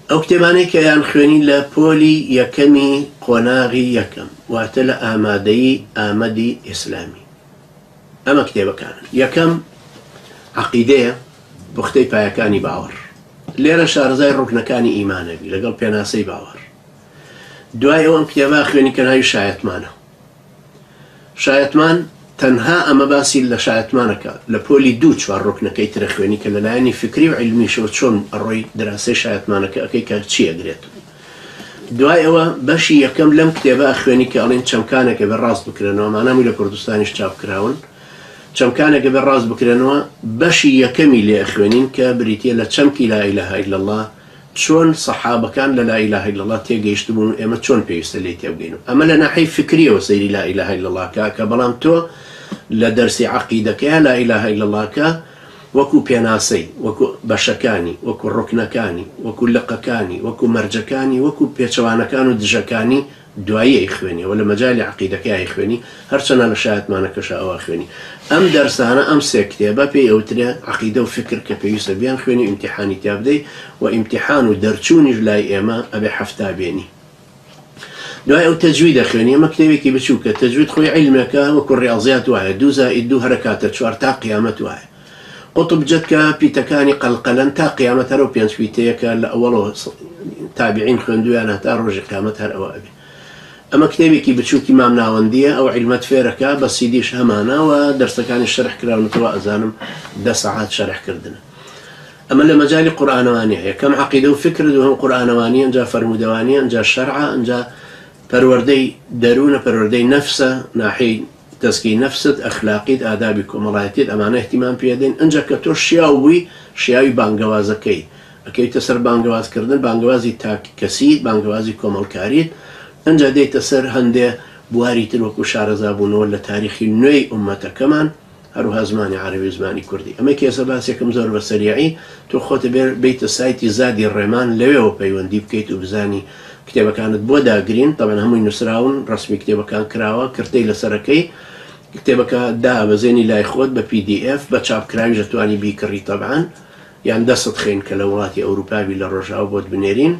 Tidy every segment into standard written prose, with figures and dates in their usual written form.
ئەو کتێبانەی کە یان خوێنی لە پۆلی یەکەمی قۆناغی یەکەم واتە لە ئامادەیی ئامەدی ئیسلامی ئەمە کتێبەکانن یەکەم عەقیدەیە پوختەی پایەکانی باوەڕ لێرە شارەزای ڕوکنەکانی ئیمانەبی لەگەڵ پێناسەی باوەڕ دوای ئەوە ئەم کتێبە خوێنی کە ناوی شایەتمانە شایەتمان تەنها ئەمە باسی لە شایەتمانەکە لە پۆلی دوو چوار ڕوکنەکەی ترە خوێنی کە لەلایەنی فکری و عیلمیشەوە چۆن ئەڕۆی دراسەی شایەتمانەکە ئەکەی کە چی ئەگرێت دوای ئەوە بەشی یەکەم لەم کتێبە ئەخوێنی کە ئەڵێن چەمکانێک ئەبێ ڕاست بکرێنەوە ئەمانە هەمووی لە کوردستانیش چاپ کراون چەمکانێک ئەبێ ڕاست بکرێنەوە بەشی یەکەمی لێ ئەخوێنین کە بریتیە لە چەمکی لا الە الا اللە چۆن سەحابەکان لە لا الە الا اللە تێگەیشتبوون و ئێمە چۆن پێویستە لێی تێبگەین و ئەمە لە ناحەی فکریەوە سەیری لا الە الا اللە کە کە بەڵام تۆ لە دەرسی عەقیدەکەیا لا الە الا اللە کە وەکو پێناسەی، وەکو بەشەکانی، وەکو ڕوکنەکانی، وەکو لقەکانی، وەکو مەرجەکانی، وەکو پێچەوانەکان و دژەکانی دوایی ئەیخوێنی، ئەوە لە مەجالی عەقیدەکەیا ئەیخوێنی، هەرچەنە لە شایەتمانەکەشا ئەوە ئەخوێنی. ئەم دەرسانە، ئەم سێ کتێبە پێی ئەوترێ عەقیدە و فیکر کە پێویستە بیانخوێنی و ئیمتیحانی تیا بدەی و ئیمتیحان و دەرچوونیش لای ئێمە ئەبێ 70 بێنی. دوای ئەو تەجوید ئەخوێنی، ئەمە کتێبێکی بچووکە، تەجوید خۆی عیلمێکە وەکو ڕیاضیات وایە، دوو زائید دوو هەرە کاتە چوار تا قیامەت وایە. قوتب جەد کە پیتەکانی قەلقەلەن تا قیامەت هەر ئەو پێنج پیتەیە کە لە ئەوەڵەوە تابعین خوێندوویانە هەتا ڕۆژی قیامەت هەر ئەوە ئەبێ. ئەمە کتێبێکی بچووکی مامناوەندییە، ئەو عیلمەت فێرەکا، بە سیدیش هەمانە و دەرسەکانی شەرح کراونەتەوە ئەزانم دە سەعات شەرح کردنە. ئەمە لە مەجالی قورئانەوانیە، یەکەم عەقیدە و فیکر، دووهەم قورئانەوانیە، ئنجا فەرموودەوانیە، ئنجا شەرعە، ئنجا پەروەردەی دەروونە، پەروەردەی نەفسە، ناحیەی تەزکیەی نەفست، ئەخلاقیت، ئادابی کۆمەڵایەتیت، ئەمانە ئیهتیمام پێ ئەدەین، ئنجا کە تۆ شیاو بووی، شیاوی بانگەوازەکەی، ئەکەویتە سەر بانگەواز کردن، بانگەوازی تاک کەسیت، بانگەوازی کۆمەڵکاریت، ئنجا دێیتە سەر هەندێ بواری تر وەکو شارەزابوونەوە لە تاریخی نوێی ئوممەتەکەمان، هەروەها زمانی عەرەبی و زمانی کوردی. ئەمەی کە ئێستا باسێکم زۆر بە سەریعی، تۆ خۆت ئەبێ بێیتە سایتی زادی ڕێمان لەوێوە پەیوەندی بکەیت و بزانی کتێبەکانت بۆ داگرین، تەبعەن هەمووی نووسراون، ڕەسمی کتێبەکان کراوە، کرتەی لەسەرەکەی، کتێبەکە دائەبەزێنی لای خۆت بە PDF، بە چاپکراویش ئەتوانی بیکڕی تەبعەن، یان دەستت خەین کە لە وڵاتی ئەوروپا بی لە ڕۆژئاوا بۆت بنێرین.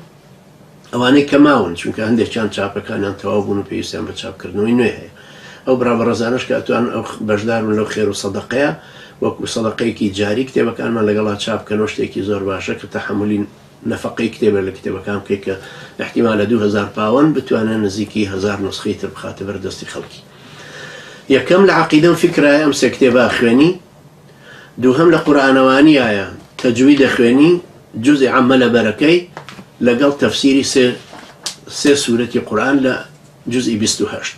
ئەوانەی کە ماون، چونکە هەندێکیان چاپەکانیان تەواو بوون و پێویستیان بە چاپکردنەوەی نوێ هەیە. ئەو برا بەڕێزانەش کە ئەتوانن ئەو بەشدار بن لەو خێر و سەدەقەیە، وەکو سەدەقەیەکی جاری کتێبەکانمان لەگەڵا چاپ بکەنەوە شتێکی زۆر باشە کە تەحەمولی نەفەقەی کتێبێک لە کتێبەکان بکەیت کە ئیحتیمالە 2000 پاوەن بتوانێت نزیکی 1000 نوسخەی تر بخاتە بەر دەستی خەڵکی. یەکەم لە عەقیدە و فیکرایە ئەم سێ کتێبە ئەخوێنی. دووهەم لە قورئانەوانیایە تەجوید ئەخوێنی جوزی عەمە لەبەرەکەی لەگەڵ تەفسیری سێ سێ سورەتی قورئان لە جوزی 28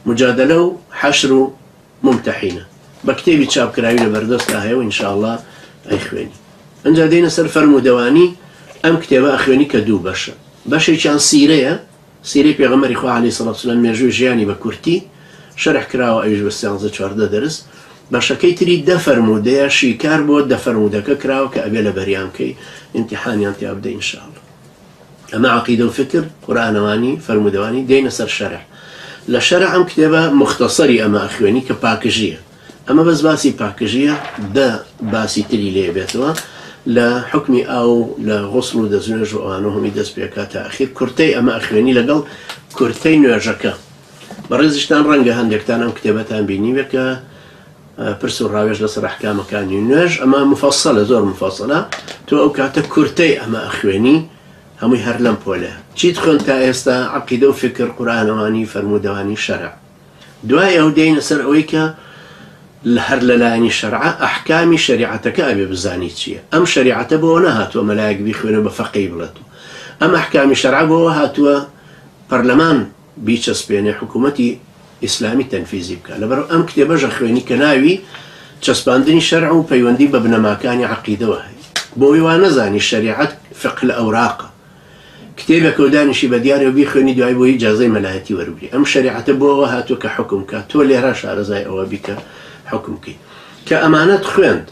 مجادلە و حەشر و ممتحینە بە کتێبی چاپکراوی لە بەردەستا هەیە و ان شاء اللە ئەیخوێنی ئەنجا دێینە سەر فەرموودەوانی ئەم کتێبە ئەخوێنی کە دوو بەشە بەشێکیان سیرەیە سیرەی پێغەمبەری خوا علیە سڵات وسلام مێژووی ژیانی بە کورتی شەرح کراوە ئەویش بە سیانزە چواردە دەرس بەشەکەی تری دە فەرموودەیە شیکار بۆ دە فەرموودەکە کراوە کە ئەبێ لەبەریان بکەی ئیمتیحانیان تیا بدەی ان شاء اللە ئەمە عەقیدە و فکر قورئانەوانی فەرموودەوانی دێینە سەر شەرح لە شەرع ئەم کتێبە موختەسەری ئەمە ئەخوێنی کە پاکژیە ئەمە بەس باسی پاکژیە دە باسی تری لێ بێتەوە لە حوکمی ئاو و لە غوسڵ و دەستنوێژ و ئەوانە هەمی دەست پێکا تا ئەخیر کورتەی ئەمە ئەخوێنی لەگەڵ کورتەی نوێژەکە بەڕێزیشتان ڕەنگە هەندێکتان ئەم کتێبەتان بینیوێ کە پرس و ڕاوێژ لەسەر ئەحکامەکانی نوێژ ئەمە مفەسەلە زۆر مفەسەلە تۆ ئەو کاتە کورتەی ئەمە ئەخوێنی هەمووی هەر لەم پۆلە چیت خوێند تا ئێستا عەقیدە و فکر قورئانەوانی فەرموودەوانی شەرع دوای ئەو دێینە سەر ئەوەی کە هەر لە لایەنی شەرعە ئەحکامی شەریعەتەکە ئەبێ بزانی چییە ئەم شەریعەتە بۆ نەهاتووە مەلایەک بیخوێنێ بە فەقێی بڵێت و ئەم ئەحکامی شەرعە بۆ هاتووە پەرلەمان بیچەسپێنێ حکوومەتی ئیسلامی تەنفیزی بکا لەبەر ئەم کتێبەش ئەخوێنی کە ناوی چەسپاندنی شەرع و پەیوەندی بە بنەماکانی عەقیدەوە هەیە بۆ ئەوەی وا نەزانی شەریعەت فقه الئەوراقە کتێبێکە و دانیشی بە دیارەوە بیخوێنی دوای بۆی ئیجازەی مەلایەتی وەربگری ئەم شەریعەتە بۆ ئەوە هاتووە کە حوکم بکات تۆ لێرە شارەزای ئەوە بی کە حوکم بکەی کە ئەمانەت خوێند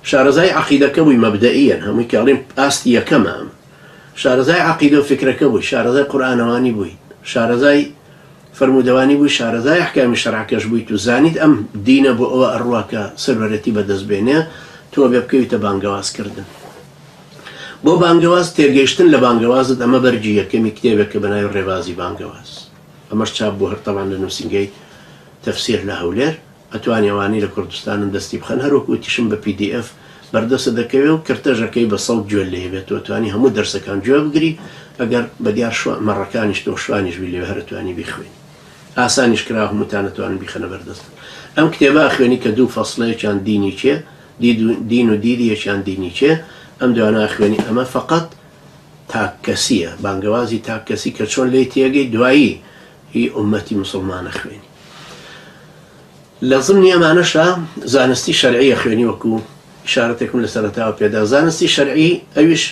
شارەزای عەقیدەکە بووی مەبدەئیەن هەمووی کە ئەڵێم ئاستی یەکەمە ئەم شارەزای عەقیدە و فکرەکە بووی شارەزای قورئانەوانی بووی شارەزای فەرموودەوانی بووی شارەزای ئەحکامی شەرعەکەش بوویت و زانیت ئەم دینە بۆ ئەوە ئەڕوا کە سەروەرێتی بەدەست بێنێ تۆ ئەبێ بکەویتە بانگەواز کردن. بۆ بانگەواز تێگەیشتن لە بانگەوازت ئەمە بەرگی یەکەمی کتێبێکە بە ناوی ڕێبازی بانگەواز ئەمەش چاپ بوو هەر تەبعەن لە نووسینگەی تەفسیر لە هەولێر ئەتوانی ئەوانەی لە کوردستانن دەستی بخەن هەروەک وتیشم بە PDF بەردەستت دەکەوێ و کرتەژەکەی بە سەوت گوێ لێ بێت و ئەتوانی هەموو دەرسەکان گوێ بگری ئەگەر بە دیار شوە مەڕەکانیش تۆ شوانیش بی لەوێ هەر ئەتوانی بیخوێنی ئاسانیش کراوە هەمووتان ئەتوانن بیخەنە بەردەستن ئەم کتێبە ئەخوێنی کە دوو فەسڵە یەکیان دینی کێ دید و دین و دیدی یەکیان دینی کێ ئەم دوانە ئەخوێنی ئەمە فەقەت تاک کەسیە بانگەوازی تاک کەسی کە چۆن لێی تێگەی دوایی هی ئوممەتی موسڵمان ئەخوێنی لە زمنی ئەمانەشا زانستی شەرعی ئەخوێنی وەکو ئیشارەتێکم لە سەرەتاوە پێدا زانستی شەرعی ئەویش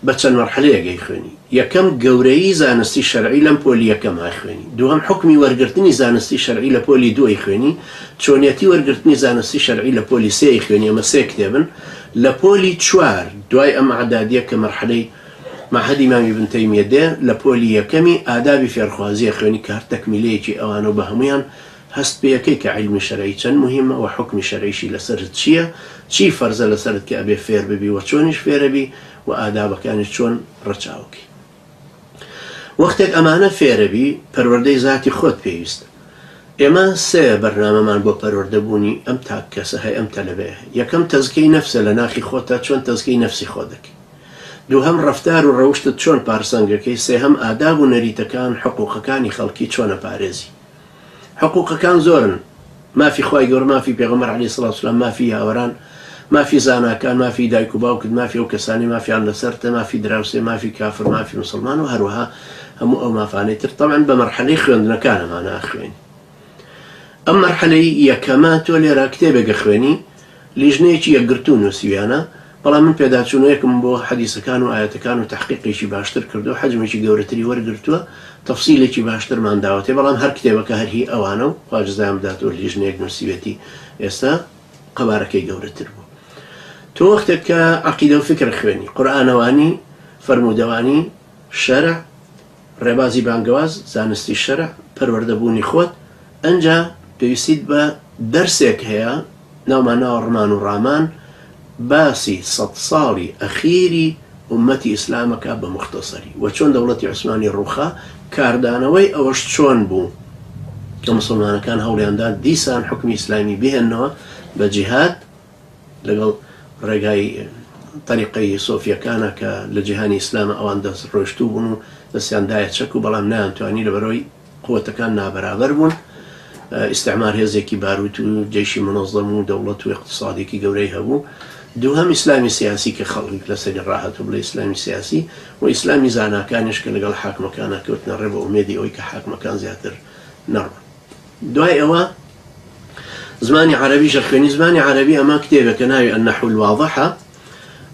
بە چەند مەرحەلەیەک ئەیخوێنی یەکەم گەورەیی زانستی شەرعی لەم پۆلی یەکەم ئەخوێنی دووهەم حوکمی وەرگرتنی زانستی شەرعی لە پۆلی دوو ئەیخوێنی چۆنیەتی وەرگرتنی زانستی شەرعی لە پۆلی سێ ئەیخوێنی ئەمە سێ کتێبن لە پۆلی چوار دوای ئەم ئەعدادیە کە مەرحەلەی مەعهەدی مام ئیبن تەیمیە دێ لە پۆلی یەکەمی ئادابی فێرخوازی ئەخوێنی کە هەر تەکمیلەیەکی ئەوانە و بە هەموویان هەست پێ ئەکەی کە عیلمی شەرعی چەند موهیمە وە حوکمی شەرعیشی لەسەرت چیە چی فەرزە لەسەرت کە ئەبێ فێر ببی وە چۆنیش فێرەبی وە ئادابەکانیش چۆن ڕەچاوکەی وەختێک ئەمانە فێرەبی پەروەردەی زاتی خۆت پێویستە ئێمە سێ بەرنامەمان بۆ پەروەردە بوونی ئەم تاک کەسە هەیە ئەم تەلەبەیە هەیە یەکەم تەزکیەی نەفسە لە ناخی خۆتا چۆن تەزکیەی نەفسی خۆ دەکەی دووهەم ڕەفتار و ڕەوشتت چۆن پارسەنگەکەی سێهەم ئاداب و نەریتەکان حقوقەکانی خەڵکی چۆن ئەپارێزی حقوقەکان زۆرن مافی خوای گەورە مافی پێغەمبەر علیە سڵاو سلام مافی یاوەران مافی زاناکان مافی دایک و باوکت مافی ئەو کەسانەی مافیان لەسەرتە مافی دراوسێ مافی کافر مافی مسلمان و هەروەها هەموو ئەو مافانەی تر تەبعەن بە مەرحەلەی خوێندنەکان ئەمانە ئەخوێنی ئەم مەرحەلەی یەکەمە تۆ لێرە کتێبێک ئەخوێنی لیژنەیەکی یەکگرتوو نووسیویانە، بەڵام من پێداچوونەوەیەکم بۆ حەدیسەکان و ئایەتەکان و تەحقیقێکی باشتر کردووە، حەجمێکی گەورەتری وەرگرتووە، تەفسیلێکی باشترمان داوەتێ، بەڵام هەر کتێبەکە هەر هی ئەوانە و خوا جزایان بداتەوە لیژنەیەک نووسیویەتی ئێستا قەبارەکەی گەورەتر بوو. تۆ وەختێک کە عەقیدە و فیکر خوێنی، قورئانەوانی، فەرموودەوانی، شەرع، ڕێبازی بانگەواز، زانستی شەرع، پەروەردە بوونی خۆت، ئەنجا پێویستیت بە دەرسێک هەیە ناومان ناوە ڕمان و ڕامان، باسی سەدساڵی ئەخیری ئوممەتی ئیسلام ئەکا بە موختەسەری وە چۆن دەوڵەتی عوسمانی ڕووخا، کاردانەوەی ئەوەش چۆن بوو کە موسڵمانەکان هەوڵیان دا دیسان حوکمی ئیسلامی بهێننەوە بە جیهاد، لەگەڵ ڕێگای تەریقەی سۆفیەکانە کە لە جیهانی ئیسلامە ئەوان دەست ڕۆیشتوو بوون و دەستیان دایە چەک و بەڵام نەیانتوانی لەبەرئەوەی قوەتەکان نابەرابەر بوون ئیستعمار هێزێکی باروت و جەیشی مونەزەم و دەوڵەت و ئیقتسادێکی گەورەی هەبوو دووهەم ئیسلامی سیاسی کە خەڵک لەسەری ڕاهاتوو بڵێ ئیسلامی سیاسی و ئیسلامی زاناکانیش کە لەگەڵ حاکمەکانا کەوتنە ڕێ بە ئومێدی ئەوەی کە حاکمەکان زیاتر نەڕۆن. دوای ئەوە زمانی عەرەبیش ئەخوێنی زمانی عەرەبی ئەمە کتێبێکە ناوی النحو الواضح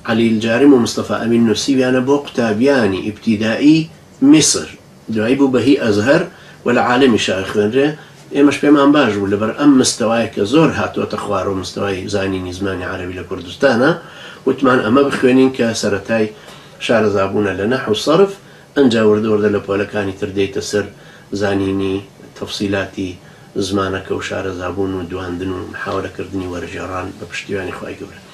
عەلی الجارم و مستەفا ئەمین نووسیویانە بۆ قوتابیانی ئیبتیدائی میسر دوایی بوو بە هی ئەزهەر و لە عالەمیشا ئەخوێنرێ ئێمەش پێمان باش بوو لەبەر ئەم مستەوایە کە زۆر هاتووەتە خوارەوە مستەوای زانینی زمانی عەرەبی لە کوردستانا وتمان ئەمە بخوێنین کە سەرەتای شارەزابوونە لە نەحو و سەرف ئەنجا وردە وردە لە پۆلەکانی تر دێیتە سەر زانینی تەفسیلاتی زمانەکە و شارەزابوون و دواندن و محاوەلە کردنی وەرگێڕان بە پشتیوانی خوای گەورە.